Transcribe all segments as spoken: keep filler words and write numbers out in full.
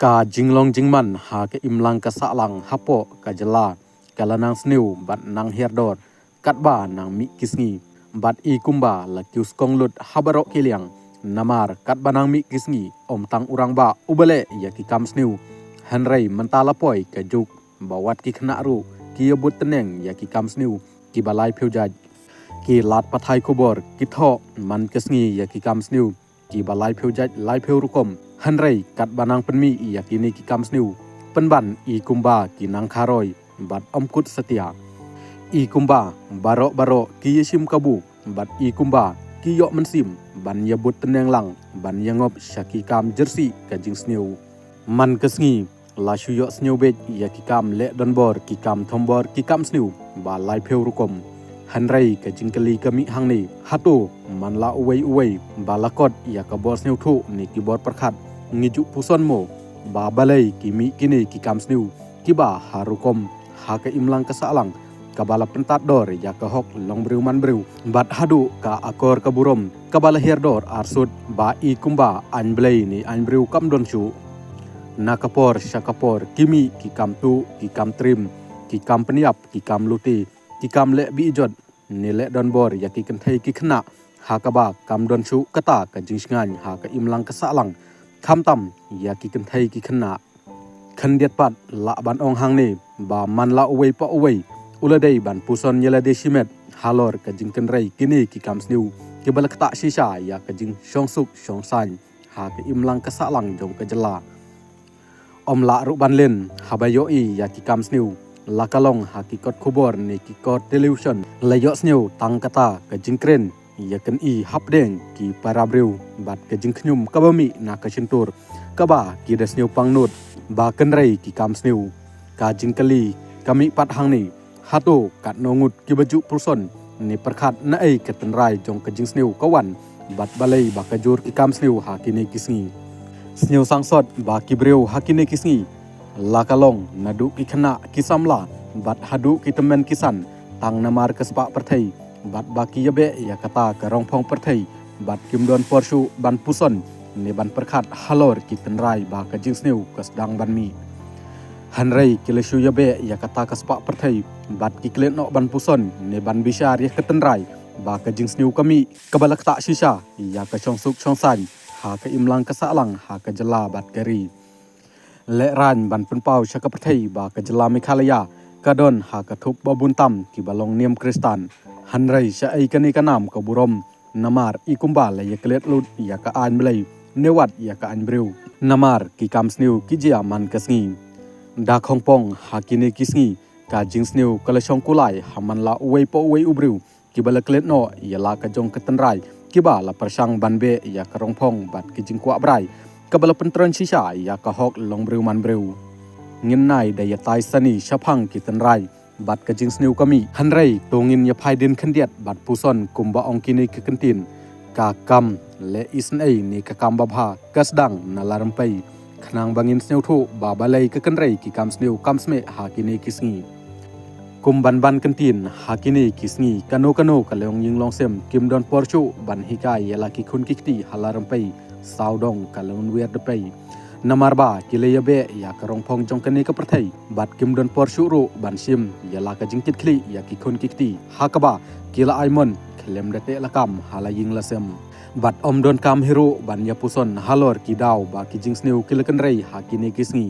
Ka jinglong jingman ha ka imlang ka sahlang hapoh ka jylla ka la nang sniew bad nang hiar dor katba nang mih ki sngi. Bad i kumba la kiew skong lut ha baroh ki liang. Namar katba nang mih ki sngi, ym tang u rangbah uba leh ïa ki kam sniew, hynrei mynta la poi ka juk ba wat ki khynnah ruh ki ïa bud tneng ïa ki kam sniew kiba laiphew jait. Ki lad pathai khubor ki thoh man ka sngi ïa ki kam sniew kiba laiphew jait laiphew rukom. Hynrei katba nang pynmih ïa kine ki kam sniew, pynban i kumba ki nang kharoi bad ym kut satia. I kumba baroh baroh ki ïa shim kabu bad i kumba ki ïoh mynsiem ban ïa bud tneng lang ban ïa ngop sha ki kam jyrsieh ka jingsniew. Man ka sngi la shu ïoh sniew beit ïa ki kam leh donbor, ki kam thombor, ki kam sniew ba laiphew rukom. Hynrei ka jingkylli ka mih hangne, hato man la uwei uwei ba la kot ïa ka bor sniew thuh ne ki bor pyrkhat? Ngi ju puson mo ba balei ki mih kine ki kam sniew kiba ha rukom ha ka imlang ka sahlang kaba la pyntad dor ïa ka hok long briew man briew bad haduh ka akor ka burom kaba la hiar dor arsut ba i kumba aiñ Blei ne aiñ briew kam don shuh. Na ka por sha ka por ki mih ki kam tuh, ki kam trim, ki kam pynïap, ki kam lute, ki kam leh beh jot ne leh donbor ïa ki kynthei ki khynnah ha kaba kam don shuh kata ka jingshngaiñ ha ka imlang ka sahlang, khamtam ïa ki kynthei ki khynnah. Khyndiat pat lah ban ong hangne ba man la uwei pa uwei u la dei ban puson ïa lade shimet halor ka jingkynrei kine ki kam sniew kiba la ktah shisha ïa ka jingshong suk shong saiñ ha ka imlang ka sahlang jong ka jylla. Ym lah ruh ban len haba ïohi ïa ki kam sniew, la ka long ha ki kot khubor ne ki kot television, la ïohsngew tang kata ka jingkren ïa kane hapdeng ki para briew bad ka jingkhñium kaba mih na ka shyntur kaba ki da sniew pangnud ba kynrei ki kam sniew. Ka jingkylli ka mih pat hangne, hato katno ngut kiba ju puson ne pyrkhat naei ka tynrai jong ka jingsniew ka wan bad balei ba ka jur ki kam sniew ha kine ki sngi? Sniew sangsot ba ki briew ha kine ki sngi, la ka long naduh ki khynnah ki samla bad haduh ki tymmen ki san, tang namar ka spah pyrthei bad ba ki ïa beh ïa kata ka rongphong pyrthei bad kim don por shuh ban puson ne ban pyrkhat halor ki tynrai ba ka jingsniew ka sdang ban mih. Hynrei ki la shu ïa beh ïa kata ka spah pyrthei bad ki klet noh ban puson ne ban bishar ïa ka tynrai ba ka jingsniew ka mih kaba la ktah shisha ïa ka shong suk shong saiñ ha ka imlang ka sahlang ha ka jylla bad ka ri. Lehraiñ ban pynpaw sha ka pyrthei ba ka jylla Meghalaya ka don ha ka thup ba bun tam kiba long niam Khristan. Hynrei shaei kane ka nam ka burom, namar i kumba la ïa klet lut ïa ka aiñ Blei ne wat ïa ka aiñ briew. Namar ki kam sniew ki jia man ka sngi. Da khongpong ha kine ki sngi, ka jingsniew ka la shong kulai ha man la uwei pa uwei u briew kiba la klet noh ïa la ka jong ka tynrai kiba la pyrshang ban beh ïa ka rongphong bad ki jingkwah brai kaba la pyntrein shisha ïa ka hok long briew man briew. Ngin nai da ïa tai sani shaphang ki tynrai bad ka jingsniew ka mih, hynrei to ngin ïa phai dien khyndiat bad puson kumba ong kine ki kyntien, ka kam leh isynei ne ka kam babha ka sdang na la rympei. Khnang ba ngin sngewthuh ba balei ka kynrei ki kam sniew kam smeh ha kine ki sngi. Kum ban ban kyntien, ha kine ki sngi kano kano ka long ïing long sem kim don por shuh ban hikai ïa la ki khun ki kti ha la rympei, sawdong ka la wan wer da pei. Namar ba ki la ïa beh ïa ka rongphong jong kane ka pyrthei bad kim don por shuh ruh ban shim ïa la ka jingkitkhlieh ïa ki khun ki kti, ha kaba ki la ai mon khlem da teh lakam ha la ïing la sem. Bad ym don kam hi ruh ban ïa puson halor ki daw ba ki jingsniew ki la kynrei ha kine ki sngi.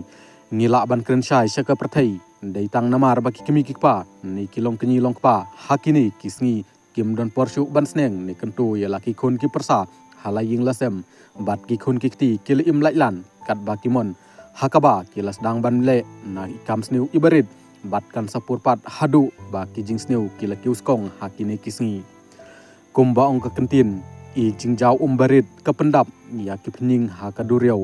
Ngi lah ban kren shai sha ka pyrthei, dei tang namar ba ki kmie ki kpa ne ki long kñi long kpa ha kine ki sngi kim don por shuh ban sneng ne kyntu ïa la ki khun ki pyrsa ha la ïing la sem, bad ki khun ki kti ki la im laitlan katba ki mon, ha kaba ki la sdang ban leh na i kam sniew i barit bad kan sa pur pat haduh ba ki jingsniew ki la kiew skong ha kine ki sngi. Kumba ong ka kyntien, i jingjaw um barit ka pyndap ïa ki pynïing ha ka duriaw.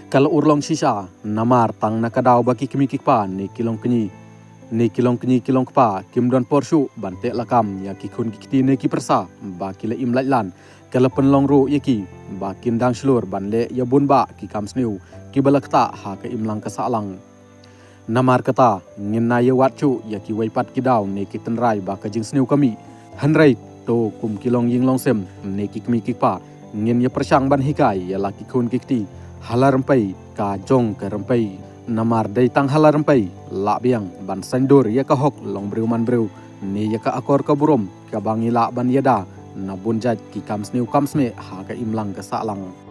Ka la urlong shisha namar tang na ka daw ba ki kmie ki kpa ne ki long kñi ne ki long kñi ki long kpa kim don por shuh ban teh lakam ïa ki khun ki kti ne ki pyrsa ba ki la im laitlan, ka la pynlong ruh ïa ki ba kin dang shlur ban leh ïa bun bah ki kam sniew kiba la ktah ha ka imlang ka sahlang. Namar kata ngin nai ïa wad shuh ïa kiwei pat ki daw ne ki tynrai ba ka jingsniew ka mih. Hynrei to kum ki long ïing long sem ne ki kmie ki kpa, ngin ïa pyrshang ban hikai ïa la ki khun ki kti ha la rympei ka jong ka rympei. Namar dei tang ha la rympei lah biang ban saiñdur ïa ka hok long briew man briew ne ïa ka akor ka burom kaba ngi lah ban ïada na bun jait ki kam sniew kam smeh ha ka imlang ka sahlang.